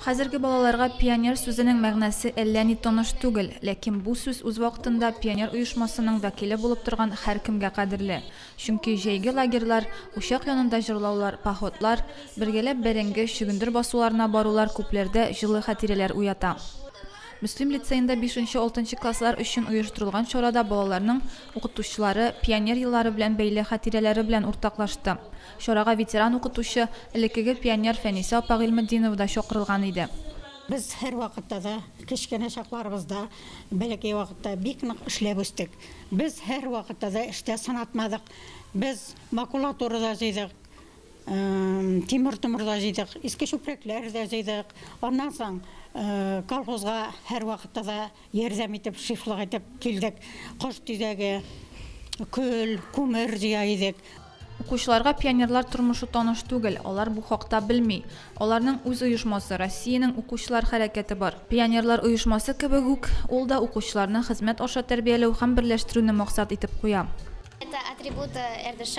Хәзерге балаларга пионер сүзенең мәгънәсе әллә ни таныш түгел, ләкин бу сүз үз вакытында пионер оешмасының вәкиле булып торган һәркемгә кадерле. Чөнки җәйге лагерьлар, учак янында җырлаулар, походлар, бергәләп бәрәңге, чөгендер басуларына барулар күпләрдә җылы хатирәләр уята. Мөслим лицеенда бишенче-алтынчы класслар өчен оештырылган чарада балаларның укытучылары пионер еллары белән бәйле хатирәләре белән уртаклашты. Чарага ветеран укытучы, элеккеге пионер Фәнисә апа Гыйльметдинова да чакырылган иде. Без һәрвакытта да, кечкенә чакларыбызда, бәләкәй вакытта бик нык эшләп үстек. Без һәрвакытта да эштә сынатмадык. Без макулатура да җыйдык, тимер-томыр да җыйдык, иске чүпрәкләр дә җыйдык. Аннан соң колхозга һәрвакытта да ярдәм итеп, шефлык итеп килдек. Кош тизәге, көл, күмер җыя идек. Укучыларга пионерлар тормышы таныш түгел, алар бу хакта белми. Аларның үз оешмасы, Россиянең укучылар хәрәкәте бар. Пионерлар оешмасы кебек үк, ул да укучыларны хезмәт аша тәрбияләү һәм берләштерүне максат итеп куя. Это атрибут РДШ,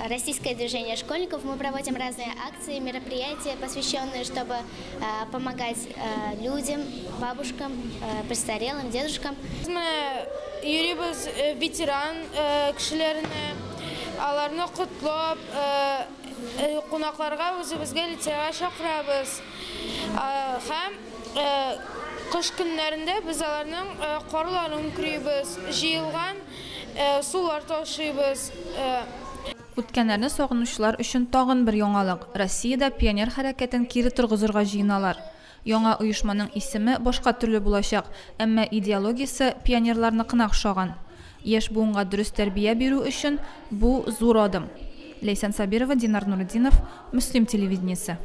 Российское движение школьников. Мы проводим разные акции, мероприятия, посвященные, чтобы помогать людям, бабушкам, престарелым, дедушкам. Без менә йөрибез ветеран кешеләренә, аларны котлап, кунакларга үзебезгә лицейга чакырабыз. Һәм кыш көннәрендә без аларның карларын көрибез, җыелган сулар ташыйбыз. Үткәннәрне сагынучылар өчен тагын бер яңалык, Россиядә пионер хәрәкәтен кире торгызырга җыеналар. Яңа оешманың исеме башка төрле булачак, әмма идеологиясе пионерларныкына охшаган. Яшь буынга дөрес тәрбия бирү өчен бу зур адым. Ләйсән Сабирова, Динар Нуретдинов, Мөслим телевидениесе.